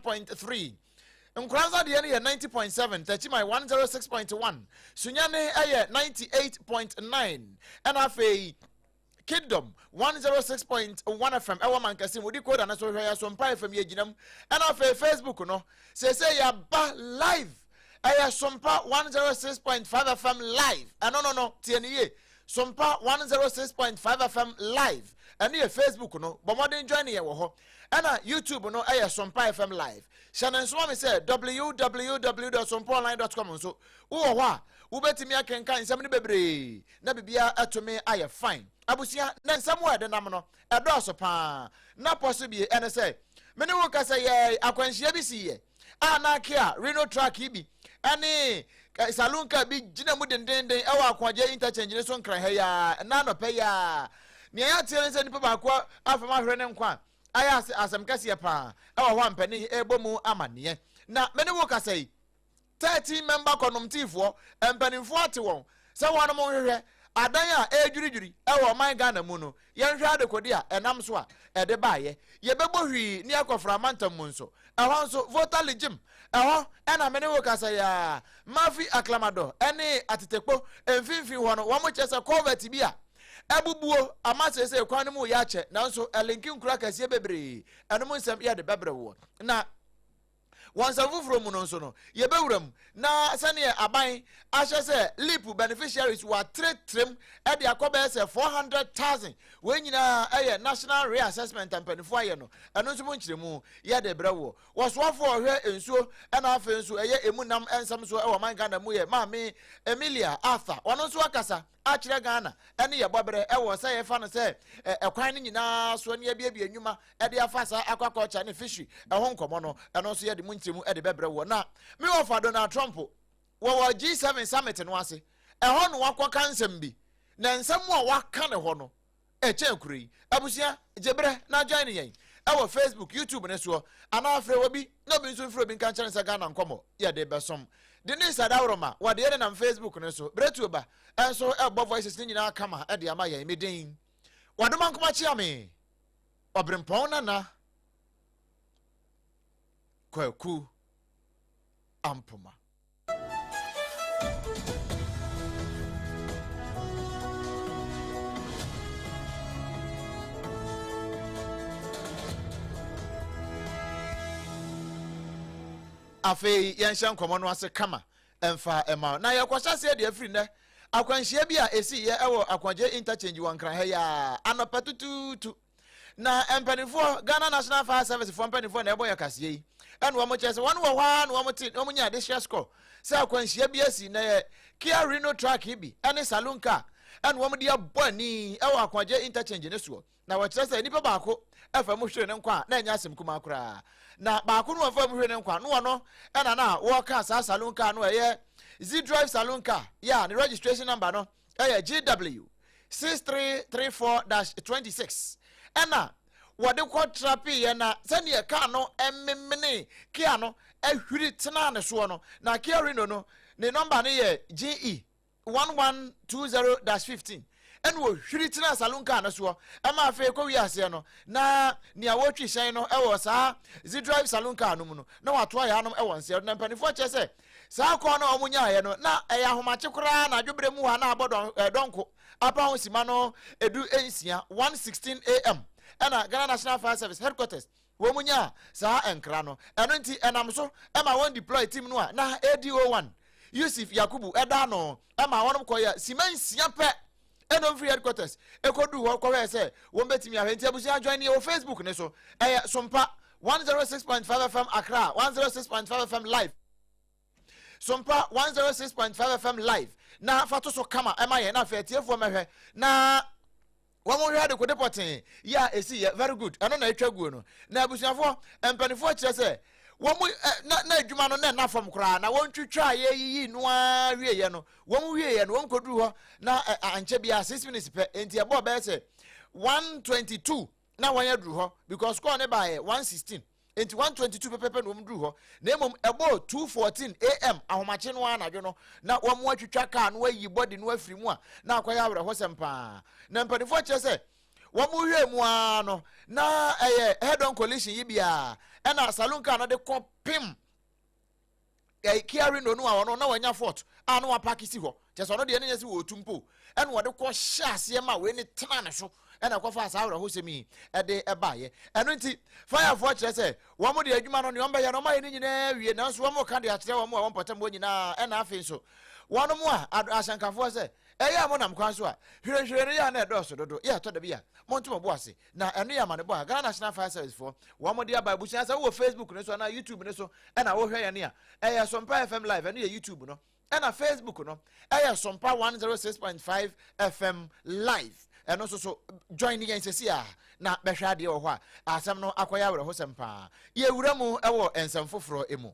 101.3. Nkoranza deɛ no yɛ 90.7, Techiman 106.1, Sunyani yɛ 98.9, ɛna afei Kingdom 106.1 FM ɛwɔ Mankɛse mu. Decoder no so hwɛ yɛ Sompa FM yɛgyina mu. Ɛna afei Facebook no, seesei yɛaba live, ɛyɛ Sompa 106.5 FM live. Ɛno no, tie ne yie, Sompa 106.5 FM live, ɛno yɛ Facebook no. Bɔ mmɔden join yɛ wɔ hɔ. Ɛna YouTube no ɛyɛ Sompa FM live. Hyɛ ne nsoma mi sɛ www.sompaonline.com nso wowɔ hɔ a, wobɛtumi akenkan nsɛm no bebree na biribiara ɛtumi ayɛ fine. Abusua, na nsɛm a ɛde nam no ɛdɔɔso paa na pɔ so bie ɛne sɛ mene wo kasa yɛ akwanhyia bi si yɛ a na Kia Reno truck yi bi ɛne saloon car bi gyina mu dendenden ɛwɔ Akoagye Interchange ne so Nkran ha yi a ɛna anɔpɛ yi a. Nea yɛateɛ ne sɛ nipa baako afam ahwere ne nkwa a ayɛ asɛm kɛseɛ paa ɛwɔ hɔ a mpanin ɛrebɔ mu amanneɛ. Na mene wo kasa yi, 13 member committeefoɔ mpanimfoɔ ate wɔn sɛ wɔn nhwehwɛ adan a ɛredwiridwiri ɛwɔ ɔman Ghana mu no, yɛnhwɛ adekode a ɛnam so a ɛde baayɛ. Yɛbɛbɔ hwii ne akɔfra amantam mu nso, ɛhɔ nso Volta Region ɛhɔ ɛna mene wo kasa yi a, Mafi Aklamadɔ ɛne Atetekpo mfimfini hɔ no, wɔn kyerɛ sɛ culvert bi a ɛbubuo ama seesei kwan no mu yɛ akyɛ, nanso ɛlinki nkura kɛseɛ bebree. Ɛnom nsɛm yɛde bɛbrɛ woɔ. Na wɔn nsɛm foforɔ mu no nso no, yɛbɛwura mu na sɛneɛ aban ahyɛ sɛ LEAP beneficiaries wɔatrɛtrɛm de akɔ bɛyɛ sɛ 400,000. Wɔn nyinaa ɛyɛ national reassessment mpanimfoɔ ayɛ no, ɛno nso mu nkyerɛmu yɛde brɛ woɔ. Wɔsoafoɔ ɔhwɛ nsuo ɛna afei nso ɛyɛ emu nam nsɛm so ɛwɔ man Ghana mu yɛ Maame Emilia Arthur, ɔno nso akasa akyerɛ Ghana ɛne yɛ bɔberɛ ɛwɔ sɛ yɛfa no sɛ ɛkwan no nyinaa so ne abiebie nnwuma ɛde afa saa aquaculture ne fishery ɛho nkɔmɔ no. Ɛno nso yɛde mu nkyerɛmu ɛde bɛbrɛ wɔ. Na me wɔfa Donald Trump wɔwɔ G7 summit no ase ɛhɔ no, wakɔka nsɛm bi na nsɛm a waka ne hɔ no ɛkyɛn kuro yi. Abusua, gyebrɛ na join yɛn ɛwɔ Facebook, YouTube ne soɔ, anaa frɛ wɔ bi na obi nso mfrɛ obi nka nkyɛn sɛ Ghana nkɔmɔ yɛde bɛsom. Denise Adaworoma wɔde yɛde nam Facebook no so berɛtuo ba ɛnso ɛbɔ voices no nyinaa kama ɛde ama yɛn. Medin wadoma nkoma kyea me Ɔberempɔn Nana Kwaku Ampoma. Afei yɛnhyɛ nkɔmmɔ no ase kama ɛmfa ɛma na yɛkɔhyɛ aseɛ deɛ afiri nnɛ akwanhyia bi a ɛsi yɛ ɛwɔ Akwagye Interchange wɔ Nkran ha yi a anɔpa tutuutu. Na mpanimfoɔ, Ghana National Fire Service foɔ mpanimfoɔ na ɛbɔ yɛ kaseɛ yi, ɛna wɔn kyerɛ sɛ wɔn wɔ hɔ ara na wɔn te na wɔn nya adehyɛ score sɛ akwanhyia bi asi na yɛ Kia Reno truck yi bi ɛne saloon car ɛna wɔn de abɔ ani ɛwɔ Akwagye Interchange ne soɔ. Na wɔkyerɛ sɛ nipa baako ɛfa mu hwere ne nkwa a na ɛnyɛ asɛm kumaa koraa. Na baako no wɔfa mu hwere ne nkwa no, wɔno ɛna na wɔka saa saloon car no, ɛyɛ Z Drive saloon car yɛ a ne registration number no ɛyɛ GW 6334-26 ɛna wɔde kɔ trapeeɛ. Na sɛdeɛ kaa no ɛmemene Kia no ahwiri tenaa ne soɔ no, na Kia Reno no ne number no yɛ GE 1120-15 ɛna wɔhwiri tena saloon car no soɔ ɛma afei kɔ wiaseɛ no. Na nea wɔretwi hyɛn no ɛwɔ saa Z-Drive saloon car no mu no na wato ayɛ anom ɛwɔ nseɛ. Na mpanimfoɔ kyerɛ sɛ saa kɔɔ no a wɔn nyaeɛ no na ɛyɛ ahomakye koraa na adwoberɛ mu hɔ a na abɔ dɔn dɔnko apa ho sima no 16, 1:16 a.m. ɛna Ghana National Fire Service headquarters wɔn mu nyaa saa nkra no. Ɛno nti ɛnam so ɛma wɔn deploy team no a na ADO1 Yusuf Yakubu ɛda no ɛma wɔn kɔyɛ sima 6 pɛ ɛna ɔmfiri headquarters ɛkɔduu hɔ kɔhwɛɛ sɛ wɔn bɛtumi ahwɛ. Nti abusua, join yɛ wɔ Facebook ne so, ɛyɛ Sompa 106.5 FM Accra, 106.5 FM live, Sompa 106.5 FM live, na fa to so kama ɛma yɛn na afei atiefoɔ mɛhwɛ na wɔn hwɛ adekode pɔtee yɛ a esi yɛ. Very good, ɛno na atwa guo no. Na abusuafoɔ, mpanimfoɔ kyerɛ sɛ wɔn na adwuma no na ɛna fam koraa na wɔn twitwa a yɛyiyi noa wieɛ no, wɔn wieɛ no, wɔn kɔduru hɔ na ankyɛ bia 6 minutes pɛ nti ɛbɔɔ bɛyɛ sɛ 1:22 na wɔn aduru hɔ, because score ne baayɛ 1:16 nti 1:22 pɛpɛpɛ na wɔn duru hɔ. Na mmom ɛbɔɔ 2:14 a.m. ahomakye no anadwo no na wɔn atwitwa kaa no ayi body no afiri mu a na akɔyɛ awerɛhosɛm paa. Na mpanimfoɔ kyerɛ sɛ wɔn hwɛ mu ara no na ɛyɛ head on collision yi biara. Ɛna saloon car no de kɔ pem ɛyi Kia Reno no a ɔno na wanya fault a na wapaaki si hɔ. Kyɛ sɛ ɔno deɛ ne nyɛ sɛ wɔretu mpo. Ɛna wɔde kɔ hyɛ aseɛ ma wei ne tena ne so ɛna ɛkɔfaa saa awerɛhosɛm yi ɛde ɛbaeɛ. Ɛno nti firefoɔ kyerɛ sɛ wɔn de adwuma no nea wɔn bɛyɛ no wɔn ayɛ ne nyinaa wie, nanso wɔn reka de akyerɛ wɔn a wɔn mpɔtam hɔ nyinaa ɛna afei nso wɔn a ahyɛnkafoɔ sɛ ɛyɛ a monam kwan so a hwirenhwiren no yɛ a na ɛdɔɔso dodo yɛ ɛtɔ da bi a monto mo bo ase. Na ɛno yɛ amanebɔ a Ghana National Fire Service foɔ wɔn de aba. Abusua, sɛ wowɔ Facebook no so anaa YouTube no so ɛna wohwɛ yɛn a, ɛyɛ Sompa FM Live, ɛno yɛ YouTube no, ɛna Facebook no ɛyɛ Sompa 106.5 FM Live. Ɛno nso so join yɛn sɛsi a na bɛhwɛ adeɛ wɔ hɔ a asɛm no akɔyɛ awerɛhosɛm paa. Yɛwura mu ɛwɔ nsɛm foforɔ mu.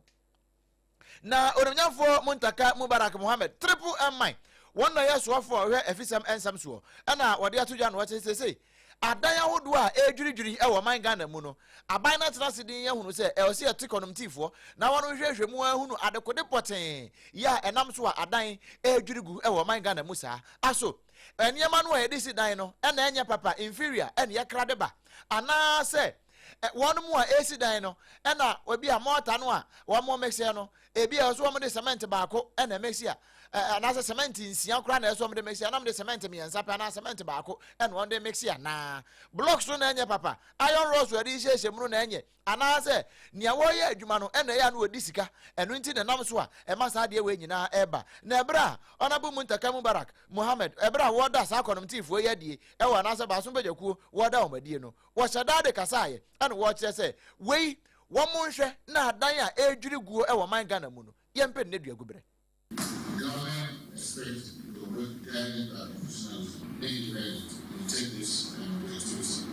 Na Onimnyamfoɔ Muntaka Mubarak Mohammed, Triple M man, wɔn na ɛyɛ soafoɔ a ɔhwɛ afisɛm nsɛm soɔ, ɛna wɔde ato dwa no wɔte seesei adan ahodoɔ a ɛredwiridwiri wɔ ɔman Ghana mu no, aban no atena ase din ahunu sɛ ɛwɔ sɛ yɛte kɔnomtifoɔ na wɔn nhwehwɛ mu ahunu adekode pɔtee yɛ a ɛnam so a adan ɛredwiri gu wɔ ɔman Ghana mu saa. Aso nneɛma no a yɛde si dan no ɛna ɛnyɛ papa, inferior, ɛna yɛkra de ba, anaasɛ Wɔn mu a ɛresi dan no, ɛna ebi a mɔɔta no a wɔn mixɛ no, ebi a ɛsɛ wɔn de cement baako ɛna mixi a, anaasɛ cement nsia koraa na ɛsɛ wɔn de mixi a, na wɔn de cement mmiɛnsa pɛ anaa cement baako ɛna wɔn de mixi anaa blocks no na ɛnyɛ papa, iron rods wɔde hyehyɛ mu no na ɛnyɛ, anaasɛ nea wɔreyɛ adwuma no ɛna ɛyɛ a na wɔdi sika, ɛno nti na ɛnam so a ɛma saa adeɛ wei nyinaa ɛreba. Na ɛberɛ a Honourable Muntaka Mubarak Mohammed, ɛberɛ a wɔreda saa kɔnomteefoɔ yi adie ɛwɔ anaasɛ Baaso Mpagyakuo wɔreda wɔn adie no, Wɔhyɛ da de kasaeɛ ɛna wɔkyerɛ sɛ wei wɔn nhwɛ na adan a ɛredwiri guo wɔ man Ghana mu no yɛmpɛ nnɛ dua gu berɛ. Government expect your work guided by professionalism, independence, integrity and objectivity.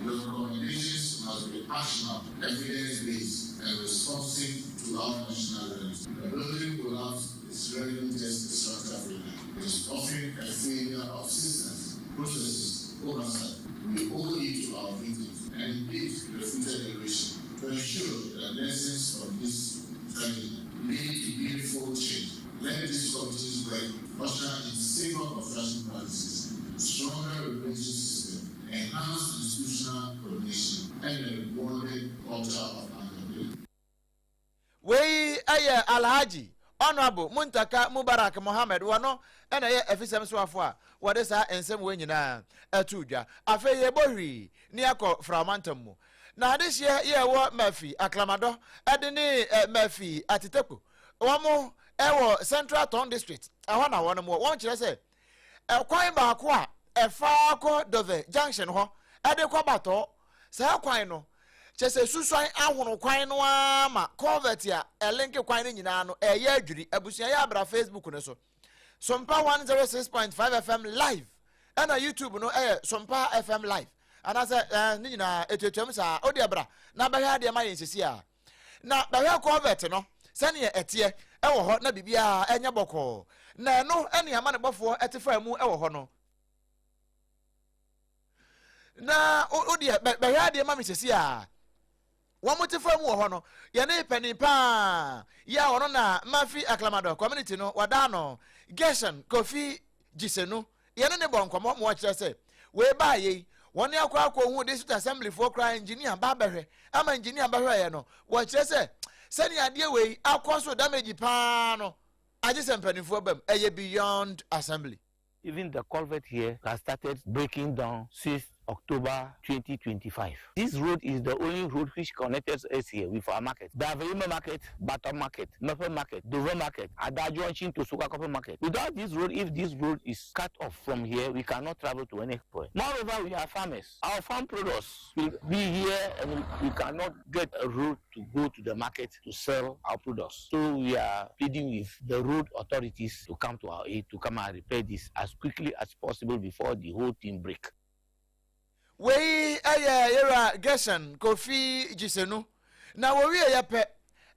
Your recommendations must be actionable, evidence-based and responsive to our national reality. A building collapse is rarely just a structural failure. It is often a failure of systems, processes, oversight. We owe it to our victims and indeed the future generation to ensure that lessons from this tragedy lead to meaningful change. Let these committees work usher in safer construction practices, stronger regulatory system, enhanced institutional coordination, and a rewarded culture of accountability. Wei yɛ Alhaji Honourable Muntaka Mubarak Mohammed, wɔno na ɛyɛ afisɛm soafo a wɔde saa nsɛm wei nyinaa too dwa. Afei yɛbɔ hwii na yɛakɔ Frao mantam mu. Na adehyeɛ yɛ ɛwɔ Mafi Aklamadɔ de ne Mafi Atetekpo, wɔn wɔ Central Tong District, ɛhɔ na wɔnom wɔ. Wɔn kyerɛ sɛ Ɛkwan baako a ɛfa kɔ Dove Junction hɔ de kɔ Batɔ, saa kwan no, kyerɛ sɛ susuan ahono kwan no ara ma culvert a ɛlinke kwan no nyinaa no ɛyɛ adwiri. Abusua yɛ abra Facebook no so. Sompa 106.5 FM live ɛna YouTube no ɛyɛ Sompa FM live anaasɛ ɛɛ ne nyinaa etuatuam saa. O deɛ bra na bɛhwɛ adeɛ ma yɛn sisi a. Na bɛhwɛ culvert no sɛdeɛ ɛteɛ wɔ hɔ na biribiara ɛnyɛ bɔkɔɔ. Na ɛno ne amanebɔfoɔ te faa mu wɔ hɔ no. Na wo deɛ bɛhwɛ adeɛ ma me sɛsi a wɔn te faa mu wɔ hɔ no, yɛne panin paa yɛ a ɔno na Mafi Aklamadɔ community no wɔda ano, Gerson Kofi Gyesenu. Yɛne no bɔ nkɔmmɔ ma ɔkyerɛ sɛ wei baa yei, wɔne akɔ akɔhu district assembly foɔ koraa engineer ba abɛhwɛ ama engineer bɛhwɛeɛ no wɔkyerɛ sɛ sɛnea adeɛ wei akɔ so damage paa no agye sɛ mpanimfoɔ bam, ɛyɛ beyond assembly. Even the culvert here has started breaking down since October 2025. This road is the only road which connected us here with our market. The Aveyime market, Baton market, Mepe market, Dover market, Adajo to Sogakope market. Without this road, if this road is cut off from here, we cannot travel to any point. Moreover, we are farmers. Our farm products will be here and we cannot get a road to go to the market to sell our products. So we are pleading with the road authorities to come to our aid, to come and repair this as quickly as possible before the whole thing break. Wei yɛ Yewura Gerson Kofi Gyesenu. Na wɔwieeɛ pɛ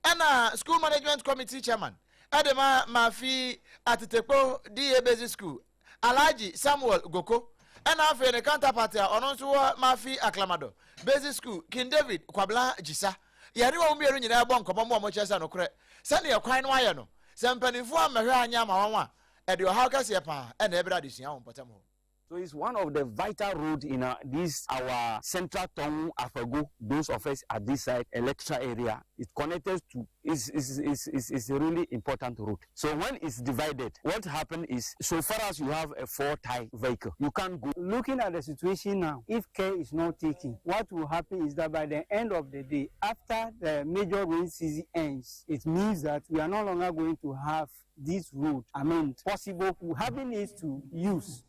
ɛna School Management Committee Chairman de ma Mafi Atetekpo DA Basic School, Alhaji Samuel Goko, ɛna afei ne counterpart a ɔno nso wɔ Mafi Aklamado Basic School, King David Kwabena Gyisa. Yɛne wɔn mmienu nyinaa bɔ nkɔmmɔ ma wɔkyerɛ sɛ nokorɛ sɛdeɛ kwan no ayɛ no, sɛ mpanimfoɔ ammɛhwɛ anyɛ ama wɔn a, ɛde ɔhaw kɛseɛ paa na ɛbrɛ adesua wɔ mpɔtam hɔ. So it's one of the vital road in this our Central Tongu Afego. Those of us at this side, electoral area, it connected to is a really important road. So when it's divided, what happened is, so far as you have a four-tire vehicle, you can't go. Looking at the situation now, if care is not taken, what will happen is that by the end of the day, after the major rain season ends, it means that we are no longer going to have this road, I mean, possible having it to use.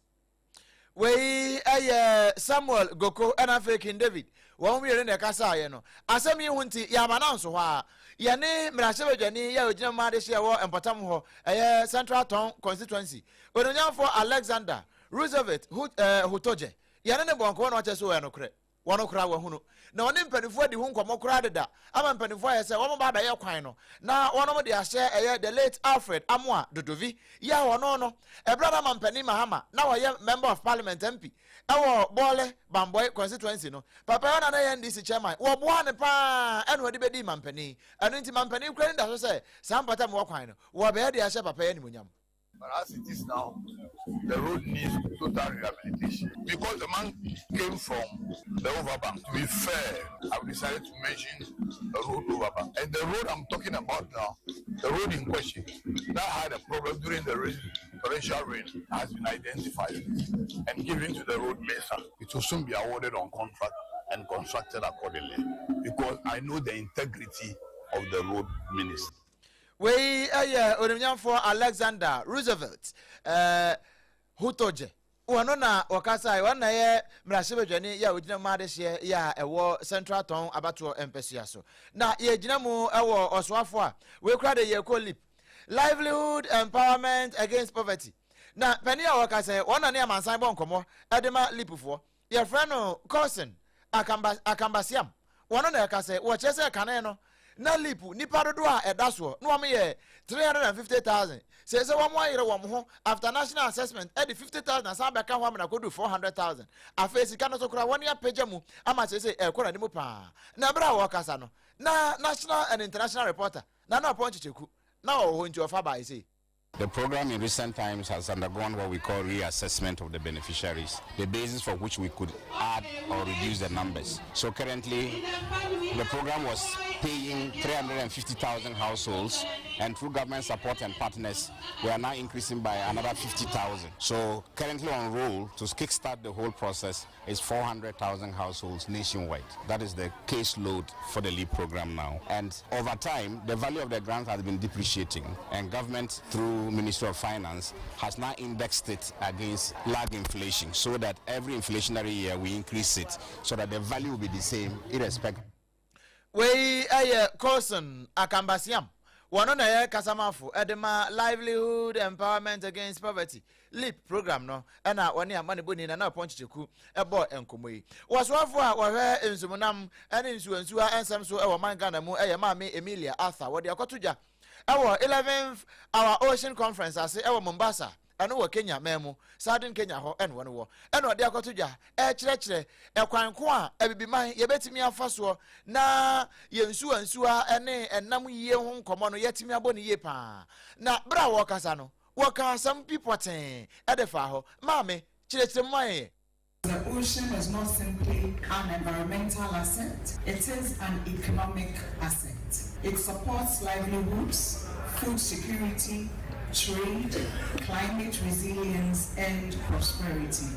Wei yɛ Samuel Goko ɛna afei King David, wɔn mmienu na ɛkasaeɛ no. Asɛm yi ho nti, yɛama no anso hɔ a, yɛne mmarahyɛbadwani yɛ a ɔgyina mu adehyeɛ wɔ mpɔtam hɔ, ɛyɛ Central Tongu Constituency, Onuonyamfoɔ Alexander Roosevelt Hutodje, yɛne ne bɔ nkɔmmɔ na ɔkyɛ so ɛyɛ nokorɛ. Wɔn koraa wɔahunu. Na wɔne mpanimfoɔ adi ho nkɔmmɔ koraa deda ama mpanimfoɔ ayɛ sɛ wɔn ba abɛyɛ kwan no na wɔnom de ahyɛ ɛyɛ the late Alfred Amoah Dodovi yi a ɔno no ɛberɛ a na Mampanin Mahama na ɔyɛ Member of Parliament, MP, ɛwɔ Bole Bamboi Constituency no. Papa yi ɔna na ɛyɛ NDC Chairman. Wɔboaa no paa ɛna ɔde bɛdii mampanin. Ɛno nti mampanin koraa ani da so sɛ saa mpɔtam wɔ kwan no wɔbɛyɛ de ahyɛ papa yi animuonyam. But as it is now, the road needs total rehabilitation. Because the man came from the overbank, to be fair, I've decided to mention the road overbank. And the road I'm talking about now, the road in question, that had a problem during the rain, torrential rain, has been identified and given to the road minister. It will soon be awarded on contract and constructed accordingly, because I know the integrity of the road minister. Wei yɛ Onimnyamfoɔ Alexander Roosevelt Hutodje. Ɔno na ɔkasae, ɔno na ɛyɛ mmarahyɛbadwani yɛ a ɔgyina mu adehyeɛ yɛ a ɛwɔ Central Tɔn abatoɔ mpasua so. Na yɛgyina mu wɔ ɔsoafoɔ a wei kora de yɛkɔ LEAP, Livelihood Empowerment Against Poverty. Na panin a ɔkasa yi, ɔno na ne amansan bɔ nkɔmmɔ de ma LEAPfoɔ. Yɛfrɛ no Corson Akamba, Akambasiam. Wɔno na ɛka sɛ, wɔkyerɛ sɛ kane no, na LEAP nnipa dodoɔ a ɛda soɔ na wɔn yɛ 350,000. Seesei wɔn ayere wɔn ho after national assessment ɛde 50,000 asan abɛka ho ama no akɔdu 400,000. Afei sika no so koraa wɔn apagya mu ama seesei ɛrekɔ n'anim paa. Na berɛ a wɔrekasa no, na national and international reporter Nana Ɔpɔn Kyekyeku na ɔwɔ hɔ nti ɔfa baeɛ sei. The program in recent times has undergone what we call reassessment of the beneficiaries, the basis for which we could add or reduce the numbers. So currently, the program was paying 350,000 households, and through government support and partners, we are now increasing by another 50,000. So currently on roll to kickstart the whole process is 400,000 households nationwide. That is the caseload for the LEAP program now. And over time, the value of the grant has been depreciating, and government, through Ministry of Finance, has now indexed it against lag inflation, so that every inflationary year we increase it so that the value will be the same irrespective. Wei yɛ Corson Akambasiam, wɔno na ɛyɛ kasamafo de ma Livelihood Empowerment Against Poverty, LEAP, program no, ɛna wɔne amanebɔni Nana Ɔpɔn Kyekyeku bɔɔ nkɔmmɔ yi. Wɔsoafo a wɔhwɛ nsumunam ne nsuwansuwa nsɛm so wɔ man Ghana mu yɛ Maame Emilia Arthur. Wɔde akɔto dwa wɔ 11th Our Ocean Conference ase wɔ Mombasa, ɛno wɔ Kenya man mu, Southern Kenya hɔ ɛna wɔn wɔ, ɛna ɔde akɔto dwa ɛrekyerɛkyerɛ ɛkwan ko a Abibiman yɛbɛtumi afa soɔ na yɛn nsuwa nsuwa ne ɛnam yie ho nkɔmmɔ no yɛatumi abɔ no yie paa. Na berɛ a wɔrekasa no, wɔka asɛm bi pɔtee ɛde faa hɔ. Maame, kyerɛkyerɛ mu ma yɛn. The ocean is not simply an environmental asset, it is an economic asset. It supports livelihoods, food security, trade, climate resilience, and prosperity.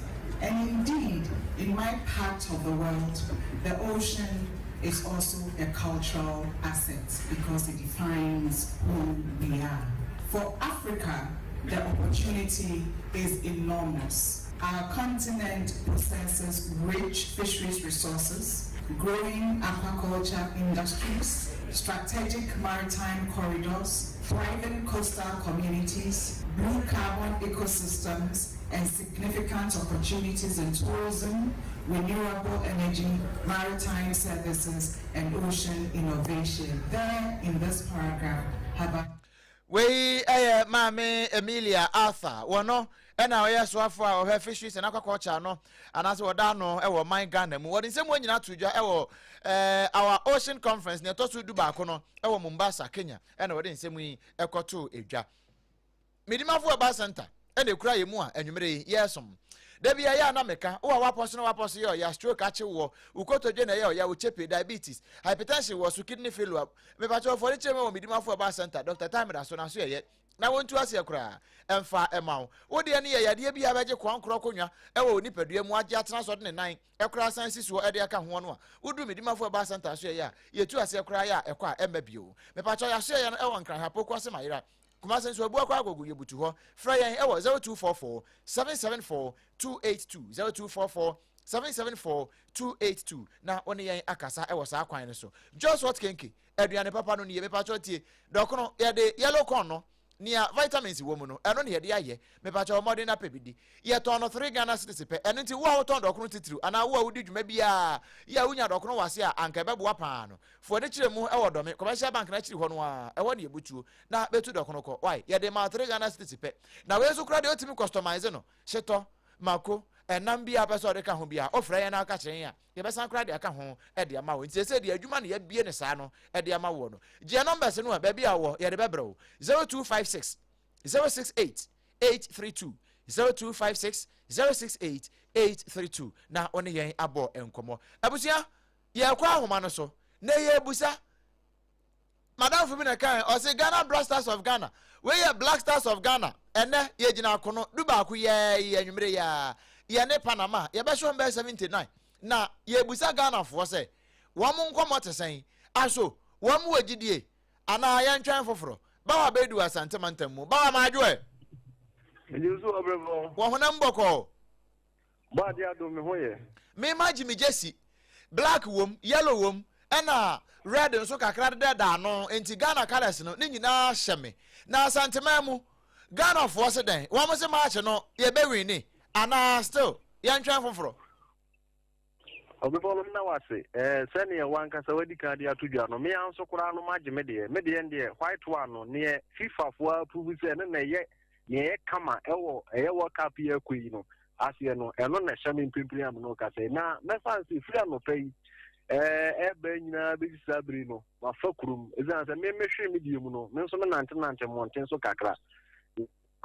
And indeed, in my part of the world, the ocean is also a cultural asset because it defines who we are. For Africa, the opportunity is enormous. Our continent possesses rich fisheries resources, growing aquaculture industries, strategic maritime corridors, thriving coastal communities, blue carbon ecosystems, and significant opportunities in tourism, renewable energy, maritime services, and ocean innovation. There, in this paragraph, have I Wei yɛ Maame Emilia Arthur. Wɔno na ɔyɛ soafo a ɔhwɛ Fisheries and Aquaculture no anaasɛ wɔda ano wɔ ɔman Ghana mu. Wɔde nsɛm wɔn nyinaa to dwa wɔ eh, Our Ocean Conference nea ɛtɔ so 11 no wɔ Mombasa, Kenya, ɛna wɔde nsɛm yi kɔtoo dwa. Medimafo Herbal Center ɛna ekura yɛn mu a anwummere yi yɛresom. Da bi ɛyɛ a na meka, wo a w'apɔ so na w'apɔ so yɛ ɔya, stroke akye woɔ, wo kotodwe na ɛyɛ ɔya, wo kyepe, diabetes, hypertension wɔ so, kidney failure, mepakyɛw fɔre kyerɛ mu wɔ Medimafo Herbal Center, Doctor Time da so, n'aso yɛyɛ na wɔntu aseɛ koraa ɛmfa ɛma wo. Wo deɛ no yɛ yadeɛ bi a bɛgye koankorɔ konwa ɛwɔ wo nipadua mu agye atena so de ne nan ɛkoraa san si soɔ ɛde aka hoɔ no a, woduru Medimafo Herbal Center so yɛyɛ a, yɛtu aseɛ koraa yɛ a ɛkɔ a ɛmma bio. Mepakyɛw yɛaso yɛyɛ no ɛwɔ Nkran ha, Pokuase Mayera. Kumase nso Abuakwa Agogo yɛbutu hɔ. Frɛ yɛn ɛwɔ 0244 774 282 0244 774 282 na wo ne yɛn akasa ɛwɔ saa kwan no so. Jos Hot Kenke, aduane papa no nie. Mepakyɛw tie, dɔkono yɛde yellow corn no nea vitamins wɔ mu no ɛno na yɛde ayɛ. Mepakyɛw mmɔden na pɛ bi di. Yɛtɔn no 3 Ghana cedis pɛ. Ɛno nti wo a wotɔn dɔkono titiriw anaa wo a wodi dwuma biara yɛ a wonya dɔkono wɔ ase a anka ɛbɛboa paa no, fo ani kyerɛ mu ɛwɔ Dɔme Commercial Bank no akyiri hɔ no ara, ɛhɔ na yɛbutuo. Na bɛtu dɔkono kɔ. Wai, yɛde maa 3 Ghana cedis pɛ. Na wei nso koraa deɛ wotumi customize no, hyetɔ, mako, ɛnam biara pɛ sɛ ɔde ka ho biara, wofrɛ yɛn na woka kyerɛ yɛn a, yɛbɛsan koraa de aka ho de ama wo. Nti seesei deɛ adwuma na yɛabie no saa no de ama woɔ no. Gye yɛn numbers no a, baabi a wowɔ, yɛde bɛbrɛ wo. 0256 068 832 0256 068 832 na wo ne yɛn abɔ nkɔmmɔ. Abusua, yɛrekɔ ahoma no so na yɛrebusa Madamfo bi na ɛkae, ɔse Ghana Black Stars of Ghana. Wei yɛ Black Stars of Ghana. Ɛnɛ yɛgyina akono dubaako yɛɛ yi anwummere yi ara. Yɛne Panama yɛbɛhyɛ wɔn bɛyɛ 79. Na yɛbusa Ghanafoɔ sɛ wɔn nkɔmmɔ te sɛn? Aso wɔn wɔ gyidie anaa yɛntwɛn foforɔ? Bawa Bɛdu Asante mantam mu. Bawa Madwo ɛ? Megye so ɔbrɛfo. Wɔ honam bɔkɔɔ. Bɔ adeɛ adom me ho yɛ. Me ma gye me gyesi. Black wom, yellow wom, ɛna red nso kakra deda da ano nti Ghana colours no ne nyinaa hyɛ me. Na Asanteman mu, Ghana foɔ se dɛn? Wɔn se match no yɛbɛ winni anaa still yɛntwɛn foforɔ? Ɔbepɔ no meda wo ase. Ɛɛ sɛdeɛ w'ankasa w'adi kan de ato dwa no, me ara nso koraa no magye me deɛ. Me deɛ deɛ white one no, neɛ FIFA foɔ approve sɛ ɛno na ɛyɛ nea ɛyɛ kama ɛwɔ ɛyɛ World Cup yi ɛkɔ yi no aseɛ no, ɛno na ɛhyɛ me mprempren a me ne wo kasa yi. Na mɛfa nse firi anɔpa yi ɛɛ ɛbɛ nyinaa bɛsi saa bere no, mafa kurom. Ɛsiane sɛ me mehwere me deɛ mu no, me nso menantenante mmɔnten so kakra.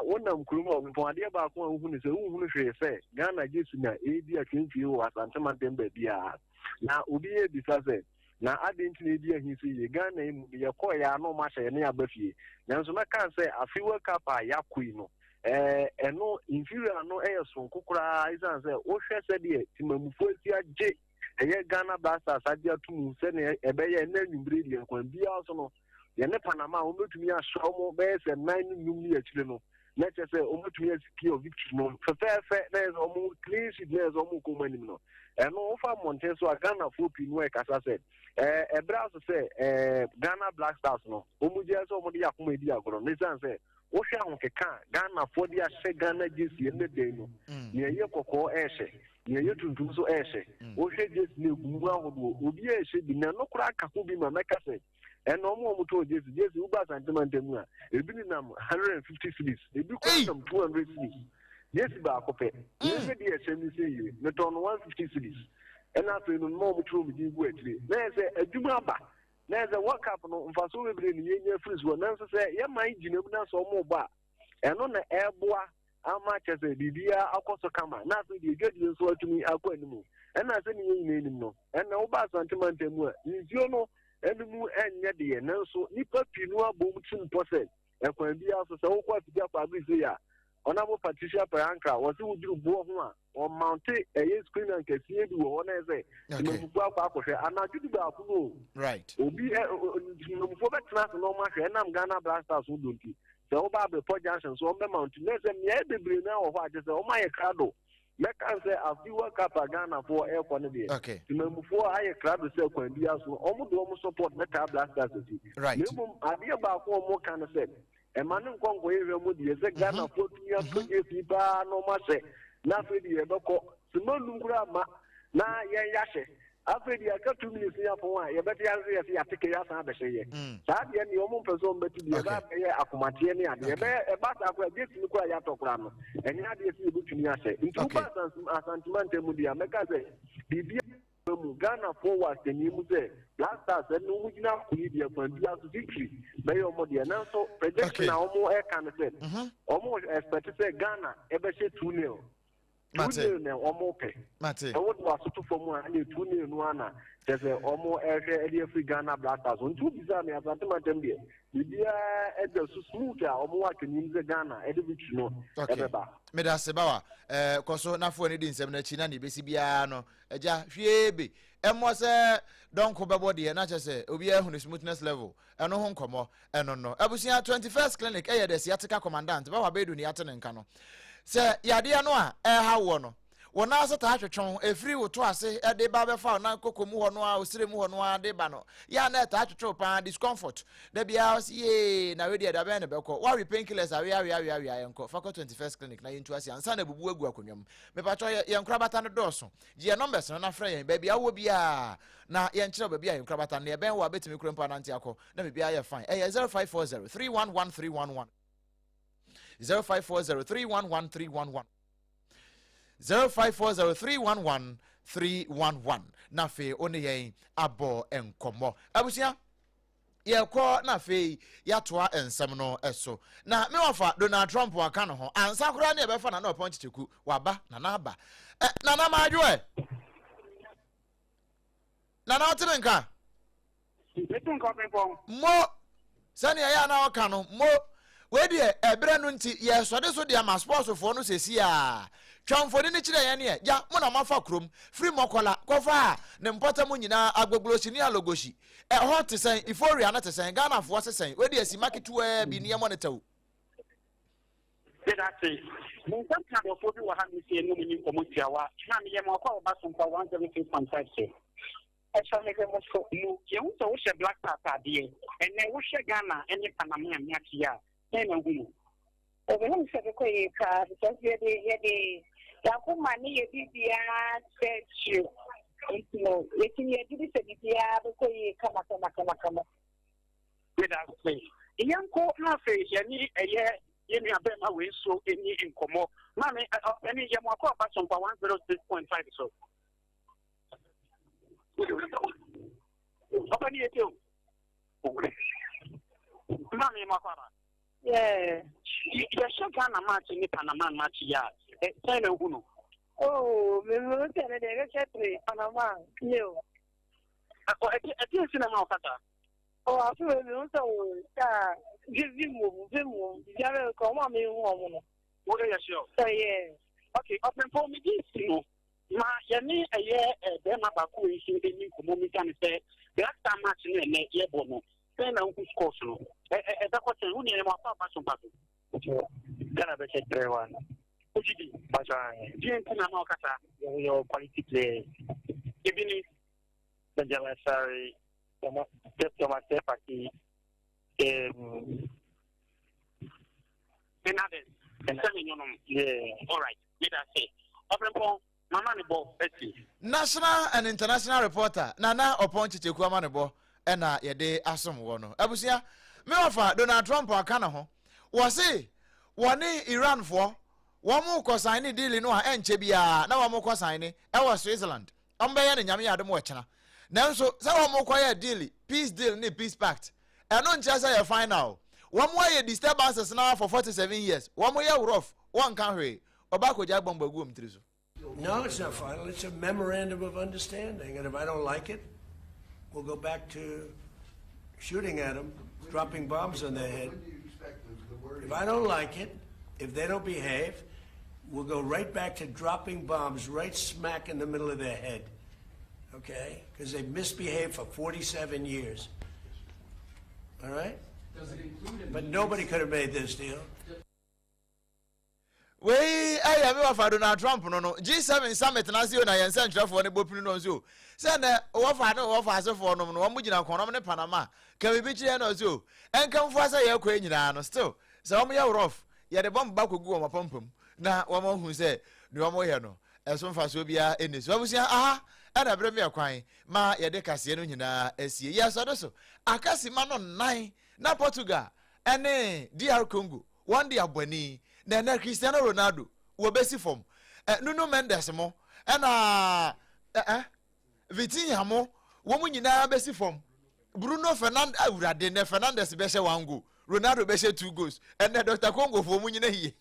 Wonam kurom a ɔbɛpɔn adeɛ baako a wohu ne sɛ wonhunu hwee sɛ Ghana gye na ɛredi atwentwie wɔ Asante mantam baabiara. Na obi rebisa sɛ, Na adɛn nti na edi ahi sɛ yie? Ghana yi mu no, yɛkɔeɛ ara na wɔahyɛ yɛne aba fie. Nanso mɛka sɛ afe World Cup a yɛakɔ yi no, ɛɛ ɛno inferior no yɛ soronko koraa esiane sɛ wohwɛ sɛdeɛ temamufoɔ asi agye ɛyɛ Ghana Black Stars agye ato mu sɛdeɛ ɛbɛyɛ ɛnɛ anwummere deɛ kwan biara so no yɛne Panama a wɔbɛtumi ahyɛ wɔn bɛyɛ sɛ nan ne num ne akyire no na kyerɛ sɛ wɔbɛtumi asecure victory no fɛfɛɛfɛ na yɛ sɛ wɔn clean sheet na yɛ sɛ wɔn kɔ wɔn anim no ɛno wofa mmɔnten so a Ghanafoɔ pii no ɛkasa sɛ ɛɛ ɛbrɛ aso sɛ ɛɛ Ghana Black Stars no wɔn gye sɛ wɔn de akoma edi agorɔ no esan sɛ wohwɛ ahokeka a Ghanafoɔ de ahyɛ Ghana jersey ɛnɛ dan no mm. nea ɛyɛ kɔkɔɔ ɛɛhyɛ nea ɛyɛ tuntum nso ɛɛhyɛ mm. wohwɛ jersey no egu mu ahodoɔ obi ɛɛhyɛ bi na ɛno koraa ka ho bi ma mɛka sɛ Ɛna ɔmo a ɔmo tɔn jersey jersey woba Asante mantam mu a ebi nenam 150 cedis ebi koraa nam 200 cedis jersey baako pɛ. Me me deɛ ɛhyɛ me sɛ yie metɔn no 150 cedis ɛna afei no mma ɔmo twerɛ me din gu akyire na yɛ sɛ adwuma aba na yɛ sɛ World Cup no mfasoɔ bebree ne yɛnya firi soɔ nanso sɛ yɛ man gyina mu na sɛ ɔmo bɔ a ɛno na ɛboa ama kyɛ sɛ biribiara akɔ so kama na afei deɛ dwadie nso atumi akɔ anim ɛna sɛ ne yɛn nyinaa nim no ɛna woba Asante mantam mu a nsuo no ɛno mu ɛnyɛ deɛ nanso nipa pii no abom tim pɔ sɛ ɛkwan biara so sɛ wokɔ afiti akɔ abiri sɛ yɛ a Honourable Patricia Perankra wɔse woduru boɔ ho a wɔmounte ɛyɛ screen ankɛseɛ bi wɔ hɔ na ɛsɛ temamufoɔ akɔ akɔhwɛ anadwo du baako no o right obi temamufoɔ bɛtena ase na wɔn ahwɛ ɛnam Ghana Black Stars ho do nti sɛ woba Abrepɔ Junction so wɔn bɛmounte na ɛsɛ mmeaeɛ bebree na wɔ hɔ a kyerɛ sɛ wɔn ayɛ krado mɛka sɛ afi World Cup a Ghanafoɔ ɛrekɔ no deɛ okay temamufoɔ ayɛ krado sɛ kwan biara so wɔn de wɔn support bɛtaa Black Stars akyi right na mmom adeɛ baako a wɔn ka no sɛ Ɛma no nkɔ nkɔyɛ hwɛ mu deɛ sɛ Ghanafoɔ tumi atɔ jersey paa na wɔn ahyɛ na afei deɛ yɛbɛkɔ sima num koraa ma na yɛn yɛahyɛ afei deɛ aka 2 minutes ne apɔn a yɛbɛte ase yɛsɛ yɛate kɛ yɛasan abɛhyɛ yɛ saa deɛ neɛ wɔn mpɛ sɛ wɔn bɛte deɛ ɛbɛ abɛyɛ akomateɛ ne adeɛ ɛbɛyɛ ɛba saa koraa jersey no koraa yɛatɔ koraa no ɛnyɛ adeɛ sɛ yɛbɛtumi ahyɛ nti woba Asantuma ntam mu deɛ a mɛka sɛ biribi mu Ghanafoɔ wɔ asɛnniɛ mu sɛ Black Stars ɛne wɔn gyina ako yi deɛ kwan biara so victory bɛyɛ wɔn deɛ nanso prediction a wɔn ɛka no sɛ wɔn expect sɛ Ghana ɛbɛhyɛ 2-0. 2-nil na wɔn pɛ. Mate. Sɛ wode w'aso to fam a, ɛne 2-nil no ara na kyerɛ sɛ wɔn ɛrehwɛ de afiri Ghana Black Stars ho. Nti wobisaa me Asante Mantam deɛ, biribiara da so smooth a wɔn wɔ atwɛniam sɛ Ghana ɛde victory no Okay. ɛbɛba. Meda ase Bawa. Eh, kɔ so na fo ani di nsɛm no akyi na nea ebesi biara no, agya, hwie be. Ɛmmɔ sɛ dɔnko bɛbɔ deɛ na kyerɛ sɛ obiara ahu ne smoothness level. Ɛno ho nkɔmmɔ ɛno no. Abusua 21st Clinic ɛyɛ the sciatica commandant Bawa Bedu ne yɛate ne nka no. Sɛ yadeɛ no a ɛreha woɔ no, wo nan ase taa twetwe wo, ɛfiri wo to ase de ba bɛfa wo nan koko mu hɔ no ara, wo srɛ mu hɔ no ara de ba no, yɛ a na ɛtaa twetwe wo paa, discomfort. Da biara wo se yee, na wei deɛ da bɛn na ɛbɛkɔ. Woawe painkillers awe awe awe awe a ɛnkɔ. Fa kɔ 21st Clinic na yɛntu ase ansa na abubu agu akonnwa mu. Mepakyɛw yɛ, yɛn nkorabata no dɔɔso. Gye yɛn numbers no na frɛ yɛn baabi a wowɔ biara na yɛnkyerɛ wo baabi a yɛn nkorabata no, nea ɛbɛn wo a bɛtumi kura mpo anante akɔ na biribiara yɛ fine. Ɛyɛ 0540 311 311. 0540 311 311. 0540 311 311 na afei wo ne yɛn abɔ nkɔmmɔ. Abusua, yɛkɔ na afei yɛatoa nsɛm no so. Na me wɔfa Donald Trump aka ne ho ansa koraa ne yɛbɛfa Nana Ɔpɔn Kyekyeku waba Nana aba. Eh, Nana maadwo ɛ. Nana ɔte me nka. Metu nka ɔpempɔn. Mo sɛnea ɛyɛ a na ɔka no mo wei deɛ ɛberɛ no nti yɛsɔde so de ama sportsfoɔ no sɛsi a twa mfoni no kyerɛ yɛn neɛ gya mo na moafa kurom firi mɔkɔla kɔfa a ne mpɔtam nyinaa agboglosi ne alogosi Ɛhɔ te sɛn? Euphoria no te sɛn? Ghanafoɔ se sɛn? Wei deɛ sima ketewaa bi ne yɛmmɔ no tɛw. Meda ase. Me nsa ka adɔfoɔ bi wɔ ha nom sɛ yɛne wɔn nni nkɔmmɔ tiawa. Na meyɛ mo akɔ a wɔba so mfa 176.5 so. Ɛsɔ mehwɛ mo so. Mo, yɛhu sɛ wohyɛ Black Star ataadeɛ. Ɛnnɛ wohwɛ Ghana ne Panama match yi a, sɛn na wohu no? Mehu sɛ ɛbɛkɔ yie paa because yɛde yɛde yɛn akoma ne yɛ biribiara kyerɛ akyire nti no yɛtumi yɛgye di sɛ biribiara bɛkɔ yie kama kama kama kama. Meda ase. Yɛnkɔ na afei yɛne ɛyɛ yɛn nua bɛrima wei nso ɛni nkɔmmɔ. Maame ɔpɛni yɛ mo akɔ aba Sompa 106.5 so. Ɔpɛni yɛ te o. Maame yɛ mo akɔ aba. Yeah. Yɛhyɛ Ghana match ne Panama match yi a, sɛn na wohu no? Oh, me me sɛ ne deɛ ɛbɛhyɛ tere Panama ne o. Ɛdeɛ nti na ma ɔkasa? Oh, afe wei me hu sɛ o saa vim wɔ mu vim wɔ mu biribiara bɛkɔ ɔmo a mehu ɔmo no. Wo yɛ sure? Oh yeah. Okay, ɔpɛmpɔn me di si no ma yɛne ɛyɛ bɛrima baako wei nso ɛni nkɔmmɔ misa ne sɛ Black Star match no ɛnɛ yɛbɔ no Sɛn na wohu scores no? Ɛbɛkɔ sɛn? Wo nua yɛ mo akɔ aba so mpa so. Ghana bɛhyɛ 3-1. Wogye di? Mpakyɛ ahe. Deɛ nti na ama ɔkasa? Yɛwɔ quality players. Ebi ni? Benjamin Asare, Thomas Partey, um, and others. Sɛ me nyonom. Yeah. All right. Meda se. Ɔbrɛmpɔn. Mama ne bɔ asi. National and international reporter Nana Ɔpɔn Kyekyeku Amanebɔ na yɛde asom wɔ no. Abusua, me wɔfa Donald Trump aka ne ho. Wɔse wɔne Iranfoɔ wɔn kɔ sign deal no a ɛnkyɛ biara na wɔn kɔ sign ɛwɔ Switzerland. Wɔn bɛyɛ no Nyame yɛ adom ɔkyena. Nanso sɛ wɔn kɔ yɛ deal, peace deal ne peace pact, ɛno nkyerɛ sɛ yɛ final. Wɔn ayɛ disturbances no ara for 47 years. Wɔn yɛ rough, wɔnka hwee. Ɔba akɔgyae bɔmb agu wɔn tiri so. No, it's not final. It's a memorandum of understanding. And if I don't like it, we'll go back to shooting at them, dropping bombs on their head. If I don't like it, if they don't behave, we'll go right back to dropping bombs right smack in the middle of their head. Okay? Because they've misbehaved for 47 years. All right? Does it include But nobody could have made this deal. Wei yɛ me wɔfa Donald Trump no no G7 summit no ase o na yɛn nsɛnkyerɛfoɔ no bɔ pini no nso o sɛ nɛ wɔfa ne wɔfa asefoɔ nom no wɔn gyina kɔnɔm ne Panama ka biribi kyerɛ na ɔsɛ o ɛnkamfoa sɛ yɛkɔ nyinaa no still sɛ wɔn yɛ rough yɛde bɔmb ba kɔgu wɔn apampam na wɔn ahu sɛ nea wɔn yɛ no ɛso mfasoɔ biara ɛnni so abusua aha ɛna ɛberɛ meɛ kwan ma yɛde kaseɛ no nyinaa asie yɛsɔde so akasima no nnan na Portugal ɛne DR Congo wɔn de abɔ ani na ɛnɛ Cristiano Ronaldo wɔbɛsi fam ɛ Nuno Mendes mo ɛna ɛ ɛ Vitinha mo wɔn nyinaa bɛsi fam Bruno Fernandes awurade nɛ Fernandes bɛhyɛ one goal. Ronaldo bɛhyɛ 2 goals. Ɛnɛ Dr. Congofoɔ mu nyina yie.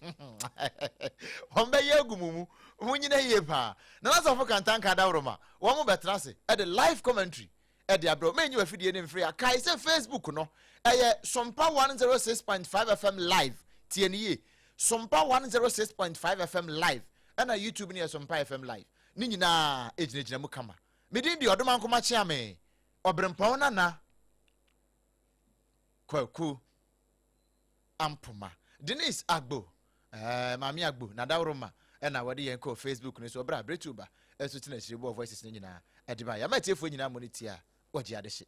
Wɔn bɛyɛ agu mu mu. Mu nyina yie paa. Nana Safo Kantanka Adaworoma, wɔn mo bɛtena ase ɛde live commentary ɛde abrɛ. Mɛnyi wafidie ne mfiri a. Kae sɛ Facebook no ɛyɛ Sompa 106.5 FM live. Tie ne yie. Sompa 106.5 FM live. Ɛna YouTube no yɛ Sompa FM live. Ne nyinaa ɛgyinagyina mu kama. Medin di Ɔdomankoma Kyeame. Ɔberempɔn Nana Kwaku Ampoma. Denise Agbo, eh, Maame Agbo, Nadaworoma, ɛna wɔde yɛn kɔɔ Facebook no so. Ɔbrɛ a Bretu ba ɛso tena akyire bɔɔ voices no nyinaa ɛde ma. Yɛama atiefoɔ nyinaa mmɔ ne tie a wɔgye adehye.